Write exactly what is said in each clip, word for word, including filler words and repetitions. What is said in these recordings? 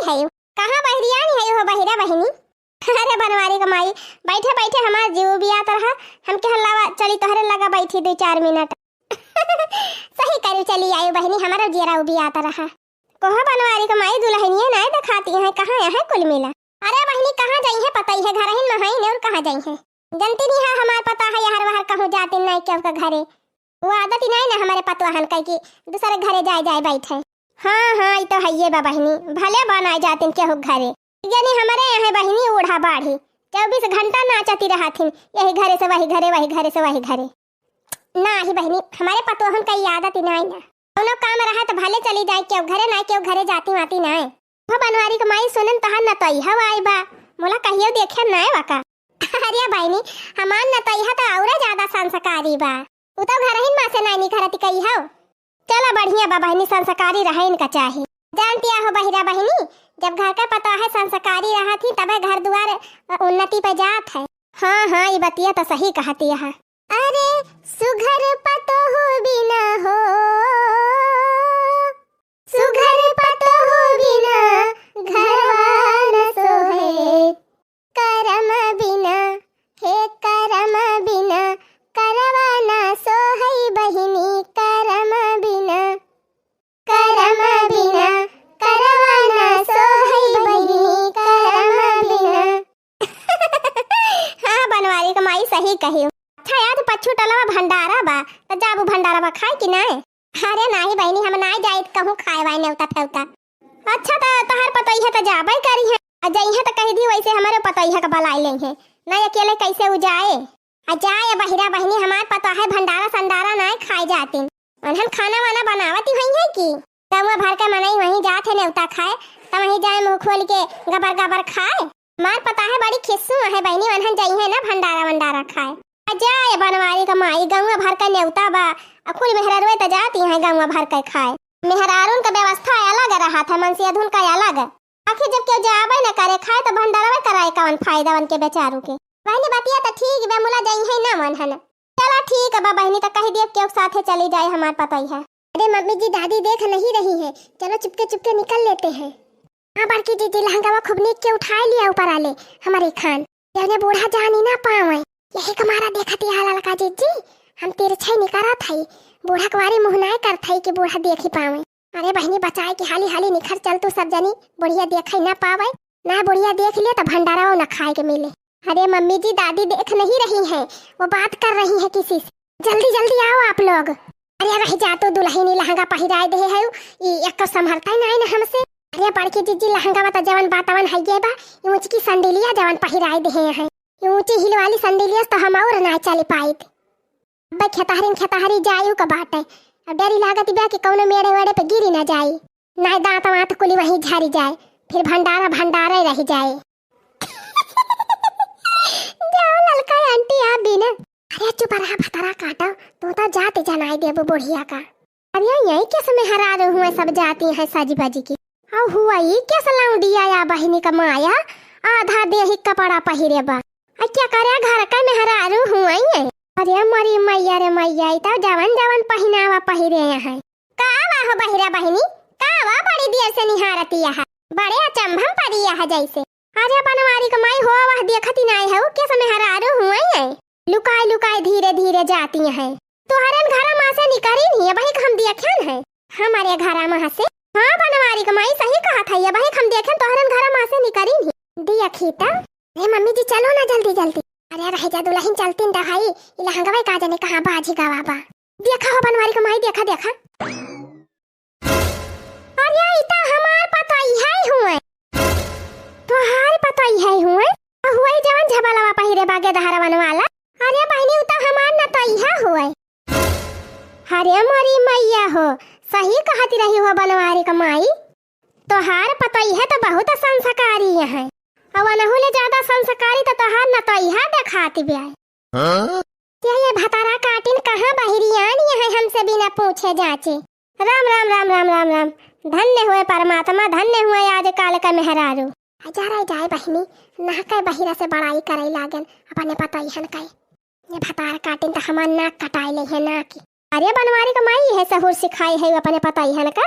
है। कहाँ बहरियानी है हो बहिरा बहिनी? अरे बनवारी क माई, बैठे बैठे हमार जीव उबियात रहा। हम कहन लावा चली तोहरे लगा बैठी दुइ चार मिनट। सही करू चली आयु बहिनी, हमारा जियरा उबियात रहा। कोहा बनवारी क माई दुलहनिया नाय देखाती हैं, कहाँ यहाँ कुल मिला? अरे बहिनी कहाँ जइहैं पतोहिया, घरहिन मा हइन और कहाँ जइहैं? जनती नहीं है हमार पतोहै यहर वहर कहूँ जातिन नाय केहू का घरे। वो आदत ही नाय ना हमारे पतोहन कइ कि दूसरे घरे जाए जाए बैठे। हाँ हाँ, ई तो हइये बा बहिनी, भले बा नाय जातिन केहू घरे। यानी हमारे यहाँ बहिनी ओढ़ा बाढ़ी चउबीस घंटा नाचती रहथिन, यही घरे से वही घरे, वही घरे से वही घरे। नाही बहिनी, हमारे पतोहन क ई आदत ही नाय ना। कौनो काम रहा त भले चली जाए केहू घरे, नाय केहू घरे जाती वाती नाय। हो बनवारी क माई सुनन तोहार नतोइहा आई बा, मोला कहियो देखे नाय बा का? अरे बहिनी, हमार नतोइहा त औरे ज्यादा संस्कारी बा। उ तो घरहिन मा से नाय निकरती कही हो। चला बढ़िया बा बहिनी, संस्कारी रहे इनका चाही। जानती हो बहिरा बहिनी, जब घर के पतोहै संस्कारी रहत ही तबे घर दुआर, अ, उन्नति पे जात है। हाँ हाँ, ई बतिया तो सही कहती है। अरे सुघर पतोह बिना हो, सुघर पतोह बिना घरवा न सोहे। करम बिना, हे करम बिना, करवा ना सोहै बहिनी, करम बिना, करम बिना, करवा ना सोहै बहिनी, करम बिना। हाँ, बनवारी क माई सही कही। अच्छा, आज पच्चू टलवा भंडारा बा, त जाबू भंडारा बा खाए कि नाय? अरे नाही बहिनी, हम नाय जाइत कहूँ खाए वाए नेवता फेवता। अच्छा, त तोहर पतोहिया त जाबे करी है, आ जइहैं त कहि दी वैसे हमरे पतोहिया क बलाइ लेइहैं, नाय अकेले कैसे उ जाए? आ जाए बहिरा बहिनी, हमार पतोहै भंडारा संडारा नाय खाए जातिन, उन्हन खाना वाना बनावत ही होइहैं कि गौवा भर के मनई वहीं जात है नेवता खाए, त वहीं जाए मुँह खोल के गबर गबर खाए। हमार पतोहै बड़ी खिस्सू है बहिनी, उन्हन जइहैं ना भंडारा वंडारा खाए। आ जाए बनवारी क माई, गौवा भर के नेवता बा, आ कुल मेहरारुए त जाती हैं गौवा भर के खाए। मेहरारून क व्यवस्था अलग रहत है, मनसेधुन क अलग। आखिर जब केहू जाबे न करे खाए त भंडारवे कराए कवन फायदा उनके बेचारू के। बहिनी बतिया त ठीक बा, मुला जइहैं ना उन्हन। चला ठीक बा बहिनी, त कहि दियो केहू साथे चली जाए हमार पतोहिया। अरे मम्मी जी, दादी देख नहीं रही है, चलो चुपके चुपके निकल लेते हैं। हाँ बड़की जीजी, लहंगावा खूब नीक के उठाए लिया ऊपर आले हमारे खान, जौने बूढ़ा जानी ना पावे। यही क मारा देखत ही ललका जीजी, हम तिरछे निकरत हई, बूढ़ा क वारी मुँह नाय करत हई कि बूढ़ा देखी पावे। अरे बहिनी, बचाए के हाली हाली निखर चल तू सब जनी, बुढ़िया देखै ना पावे, ना बुढ़िया देख ले त भंडारा न खाए के मिले। अरे मम्मी जी, दादी देख नहीं रही हैं, वो बात कर रही हैं किसी से। जल्दी जल्दी आओ आप लोग। अरे रहि जा तू दुलहिनी, लहंगा पहिराए देहे है, ई एक तो संभरता ही नाय ना हमसे। अरे बड़की जीजी, लहंगा में त जवन बातवन हइये बा, ई ऊँचकी संडिलिया जवन पहिराए देहे हैं, ई ऊँची हील वाली संडिलिया से त हम और नाय चली पाइत। अबे खेतहरिन खेतहरी जायु क बाटे। अब डरी लागत बा कि कौनो मेड़े वेड़े पे गिरी ना जाई, नाय दांत वांत कुली वहीं झरी जाए, फिर भंडारा भंडारे रहि जाए। जाओ ललका आंटी, आप भी ना। अरे चुप रहा भतरा काटो, तू तो जात जनाई देबू बुढ़िया का। अरे यही केस मेहरारू हुए सब जाती हैं सज बज की। अउ हुआ ई केस लौंडिया या बहिनी क माया, आधा देही कपड़ा पहिरे बा। आ क्या करे घर का मेहरारू हुए ये? अरे मोरी मैया रे मैया, ई तो जवन जवन पहिनावा पहिरे हैं। का वा हो बहिरा बहिनी, का वा बड़ी देर से निहारती यहाँ? बड़े अचंभम पड़ी यहाँ जैसे। अरे बनवारी क माई हो, वह देखती नाय है, केस मेहरारू हुए ये। लुकाए लुकाए धीरे धीरे जाती हैं। तोहरन घरा मा से निकरी नहीं, अबहिक हम देखेन है। हमारे घरा मा से? हाँ बनवारी क माई सही कहत है, अबहिक हम देखेन तोहरन घरा मा से निकरी नहीं। देखी त। अरे मम्मी जी चलो ना जल्दी जल्दी। अरे रह जा दुलहिन चलती न रहाई, ई लहंगवा का जाने कहाँ बाझी गवा बा। देखा हो बनवारी क माई, देखा देखा। अरे ई त हमार पतोहिया हुए। तोहार पतोहिया हुए? आ हुए जवन झबलवा पहिरे बा गेदहरवन वाला। अरे बहिनी, उ त हमार नतोहिया हुए। अरे मोरी मैया हो, सही कहत रही हो बनवारी क माई। तोहार पतोहिया त बहुत संस्कारी है। अउ अनहु ले ज्यादा संस्कारी त तोहार नतोहिया देखात बा। हाँ? ये, ये भतारा काटिन कहाँ बहिरियान यहाँ हमसे बिना पूछे जाचे। राम, राम, राम, राम, राम, राम। धन्य हुए परमात्मा, धन्य हुए आजकाल का मेहरारू। आ जा रे जाए बहिनी, नहके बहिरा से बड़ाई करे लागेन, अपने पतोहियन के। ये भतार काटिन त हमार नाक कटाए लेहे नाक। अरे बनवारी क माई है, सहूर सिखाई है अपने पतइहन का,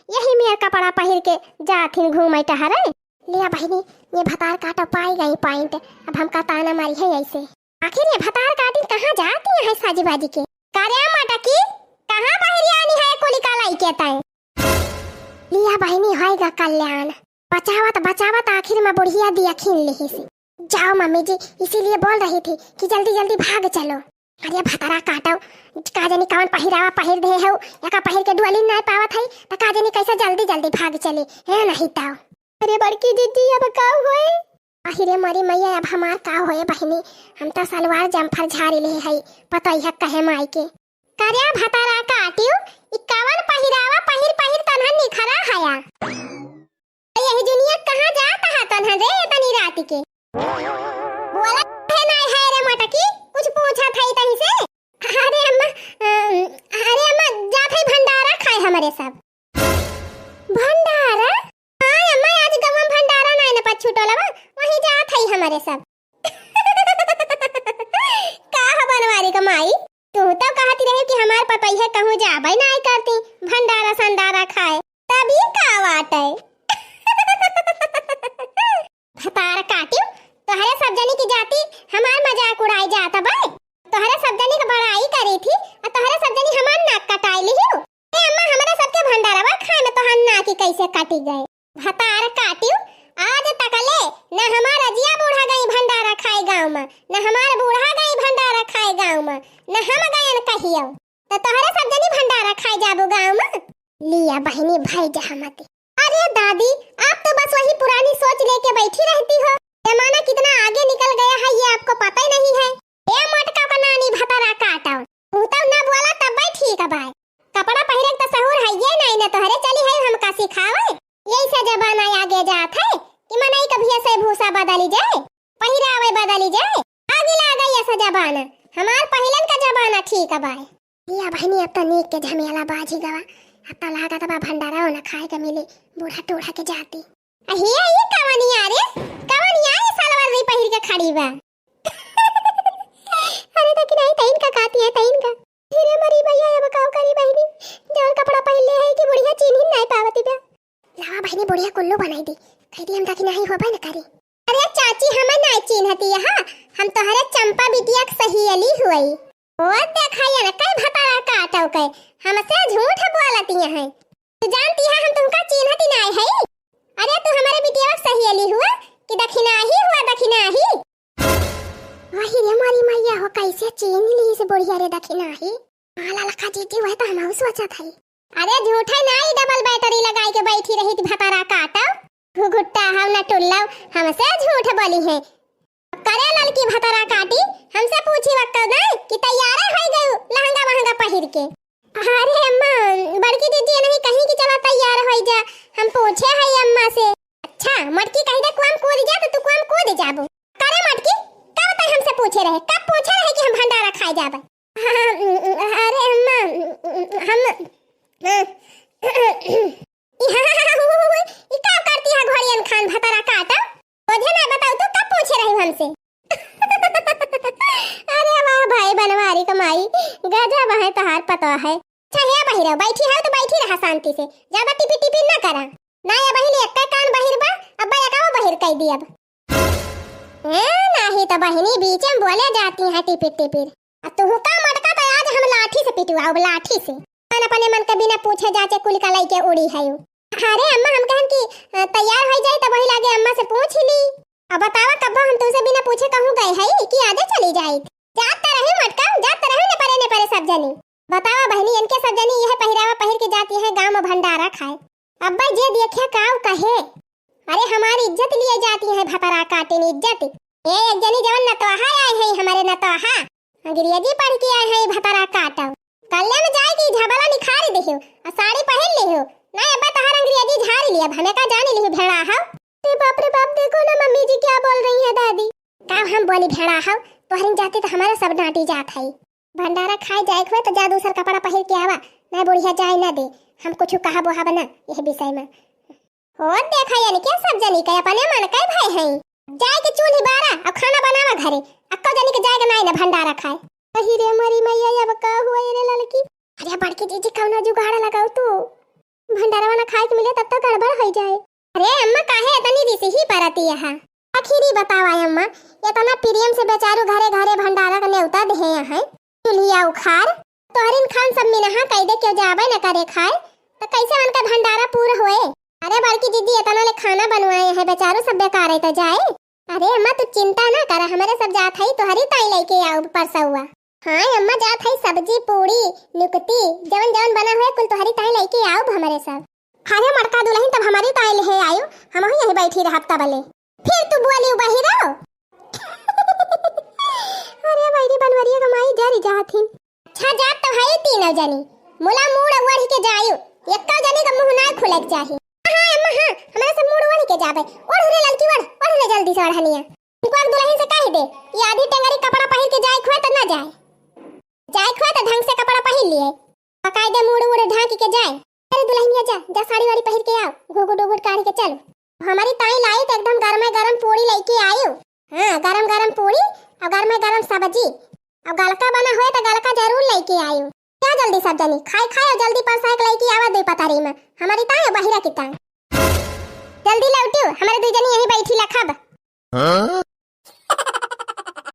यही मेर कपड़ा पहिर के जाथिन घूमे टहरे। लिया बहिनी, ये भतार काटो पाई गई point, अब हमका ताना मारिहैं ऐसे। आखिर ये भतार काटिन कहाँ जाती हैं साजी बाजी के? का रे मटकी, कहाँ बहिरी आनी है कुली का लइके तैं? लिया बहिनी, होइगा कल्याण। बचावत बचावत आखिर में बुढ़िया दिया खीन लिहिस। जाओ मम्मी जी, इसीलिए बोल रही थी कि जल्दी जल्दी भाग चलो। अरे भतरा काटो, का जानी कवन पहिरावा पहिर दे हउ, एका पहिर के डुअली नाय पावत हई, त का जानी कैसे जल्दी जल्दी भाग चली, है नहीं ताओ। अरे बड़की दीदी, अब का होए? आहि रे मोरी मैया, अब हमार का होए बहिनी, हम त सलवार जम्फर झारी ले हई, पतइहा कहे माई के। का रे भतरा काटिउ, ई कवन पहिरावा पहिर पहिर तनहन निखरा हया? यही जुनिया कहाँ जात हा तनहन रे इतनी रात के? बोला है नाय है रे मटकी, कुछ पूछत हई तहीं से? अरे अम्मा, अम, अरे अम्मा, जात हई भंडारा खाए हमरे सब। भंडारा? हाँ अम्मा, आज गवा भंडारा नाय न पा छूटल बा, वहीं जात हई हमरे सब। का ह बनवारी क माई, तू तो कहती रहे कि हमार पतइहे कहूँ जाबे नाय करती भंडारा संडारा खाए, तब ई का बाटे? भतार काटिउ, तोहरे सब जनी की जाति हमार मजाक उड़ाई जात बा। तोहरे सब जनी क बड़ाई करी थी, अ तोहरे सब जनी हमार नाक कटाई लिहिउ। ए अम्मा, हमरा सबके भंडारवा खाए में तोहार नाक कैसे कटी गए? भतार काटिउ, आज तकले न हमार अजिया बूढ़ा गई भंडारा खाए गाँव में, न हमार बूढ़ा गई भंडारा खाए गाँव में, न हम गयन कहियो। त तोहरे सब जनी भंडारा खाए जाबू गाँव में? लिया बहिनी, भई जहमती। अरे दादी, आप तो बस वही पुरानी सोच लेके बैठी रहती हो। जमाना कितना आगे निकल गया है, ये आपको पता ही नहीं है। ए मोटका क नानी भतरा काटो, तू तो ना बोला तब भाई ठीक है भाई। कपड़ा पहिरे क त सहूर है ये नहीं न तोहरे, चली है हमका सिखावे। यही से जमाना आगे जात है कि मनई कभी ऐसे भूसा बदली जाए, पहिरावे बदली जाए। आगे लागा ये ऐसा जमाना, हमार पहिलन का जमाना ठीक है भाई। लिया बहिनी, अब त नीक के झमेला बाझी गवा, अब त लागत बा भंडारा न खाए के मिली, बूढ़ा टूढ़ा के जाति। अहे, ई कवनिया रे, कवनिया ई सलवार री पहिर के खड़ी बा। अरे देखी नहीं, तइन का काती है, तइन का। धीरे मरी भैया, अब काव करी बहिनी, जवन कपड़ा पहिन ले है कि बुढ़िया चीन्ही नहीं पावती बा। लावा बहिनी, बुढ़िया कुल्लू बनाई दी, कह दी हम देखी नहीं होबे न करी। अरे चाची, हमें नाय चिन्हती है, हम तोहरे चंपा बिटिया के सहेली हुई। ओ देखा ये न, कई भतारा काटो के, हमसे झूठ बोलती है। तू जानती है हम तुमका चिन्हती नाय है? अरे तू हमारे बिटिया के सहेली हुआ कि दखिनाही हुआ, दखिनाही? वही रे मोरी मैया हो, कैसे चीन्ह ली से बुढ़िया रे दखिनाही। हाँ ललका जीजी, वह तो हमहू सोचत हई। अरे झूठे नाई, double battery लगाई के बैठी रही थी भतारा काटो। घुघुट्टा हम न टुल्लव, हमसे झूठ बोली है। करे ललकी भतारा काटी, हमसे पूछी वक्कल ना कि तैयार होई गयू लहंगा वहंगा पहिर के। अरे अम्मा, बड़की दीदी नहीं कहीं कि चला तैयार होई जा, हम पूछे है अम्मा से। अच्छा, मटकी कहीं दे कुआम कूद जा तो तू कुआम कूद जाबू। करे मटकी, कब तक हमसे पूछे रहे, कब पूछे रहे कि हम भंडारा खाए जाबे? अरे अम्मा, हम, ई का करती है घोड़ियन खान भतारा काटा? मुझे ना बताओ तो कब पूछे रही हमसे? अरे वाह भाई बनवारी क माई, गजब है तोहार पतोह है। अच्छा हे बहिरो, बैठी है तो बैठी रहा शांति से, ज्यादा टिपी टिपी ना करा। ना ये बहिनी एक्के कान बहिर बा, अब बा एकाओ बहिर कई दियब। ए, नाही त बहिनी बीचे में बोले जाती हैं टिपिर टिपिर। आ तुहू का मटका त आज हम लाठी से पिटवाउब, लाठी से। अपन अपने मन के बिना पूछे जाचे कुल का लइके उड़ी है यू। अरे अम्मा हम कहन कि, अ, तैयार होई जाई तब वही लागे अम्मा से पूछ ली। अब बतावा कब्बो हम तुमसे बिना पूछे कहूँ गए है कि आजे चली जाई। जात त रही मटका, जात त रही ने परे ने परे सब जनी। बतावा बहिनी इनके सब जनी यह पहिरावा पहिर के जाती है गाँव में भंडारा खाए। अब्बा जे देखिया काव कहे, अरे हमारी इज्जत लिए जाती है भतरा काटिन इज्जत। ए एक जनी जवन नतोहा आए है हमारे नतोहा, अंग्रेजी पढ़ के आए है भतरा काटो। कल्ले में जाए की झबला निखार देहु, आ साड़ी पहन लेहु। नहीं अब्बा तहार अंग्रेजी झाड़ लिया, हमें का जाने लिहु भेड़ा हो। अरे बाप रे बाप, देखो ना मम्मी जी क्या बोल रही है दादी। का हम बोली भेड़ा हो, तोहरिन जाती तो हमारे सब डांटी जात है। भंडारा खाए जाए के हुए तो जा दूसर कपड़ा पहिर के आवा, नहीं बुढ़िया जाए ना दे। हम कुछ कहब वहब ना यह विषय में। हो देखा यानी क्या सब जनी के अपने मन के भय हैं। जाए के चूल्ही बारा और खाना बनावा घरे, अक्को जनी के जाए के नाई ना भंडारा खाए। अही रे मरी मैया, अब का हुआ रे ललकी? अरे बड़की जीजी, कौनो जुगाड़ लगाओ तू, भंडारवा ना खाए के मिले तब तो गड़बड़ हो जाए। अरे अम्मा, काहे इतनी रिसही परती है? आखिर ही बतावा अम्मा, इतना प्रेम से बेचारू घरे घरे भंडारा का नेवता देहे हैं, चूल्हिया उखार, तोहरिन खान सब मिनहा कह दे, क्यों जाबे न करे खाए, तो कैसे उनका भंडारा पूरा होए? अरे बड़की दीदी, इतना ले खाना बनवाए हैं बेचारू, सब बेकार है तो जाए। अरे अम्मा, तू चिंता ना कर, हमारे सब जात है तोहरी ताई लेके आओ परसौआ। हाँ अम्मा, जात है, सब्जी, पूड़ी, नुकती, जवन जवन बना हुए कुल तोहरी ताई लेके आओ हमारे सब। अरे मड़का दुलहिन, तब हमारी ताई ले आयो, हम ही यहीं बैठी रहब तबले। फिर तू बोली बहिरो। अरे बैरी बनवरिया का माई जरी जात हिन। अच्छा जात तो है तीनों जनी, मुला मूड़ ओढ़ के जायु, एक्का जनी का मुंह ना खुले के चाही। हाँ अम्मा हाँ, हमारे सब मूड़ ओढ़ के जाबे। ओढ़ रे ललकी ओढ़, ओढ़ रे जल्दी से ओढ़निया। इनको एक दुलहिन से कह दे, ये आधी टेंगरी कपड़ा पहिर के जाए खुआ तो ना जाए, जाए खुआ तो ढंग से कपड़ा पहिर लिए, बकायदे मूड़ उड़ ढांक के जाए। अरे दुलहिनिया जा, जा साड़ी वाड़ी पहिर के आओ, घुघुट उघुट काढ़ के चलो। हमारी ताई लाई तो एकदम गरमे गरम पूड़ी लेके आयो। हाँ, गरम गरम पूड़ी और गरमे गरम सब्जी और गलका बना हुए तो गलका जरूर लेके आयो। क्या जल्दी सब जनी खाए खाए और जल्दी परसाए के लेके आवा दे पतारी में। हमारी ताई बहिरा की ताई। जल्दी लौटियो, हमारे दू जनी यहीं बैठी लखब। हाँ?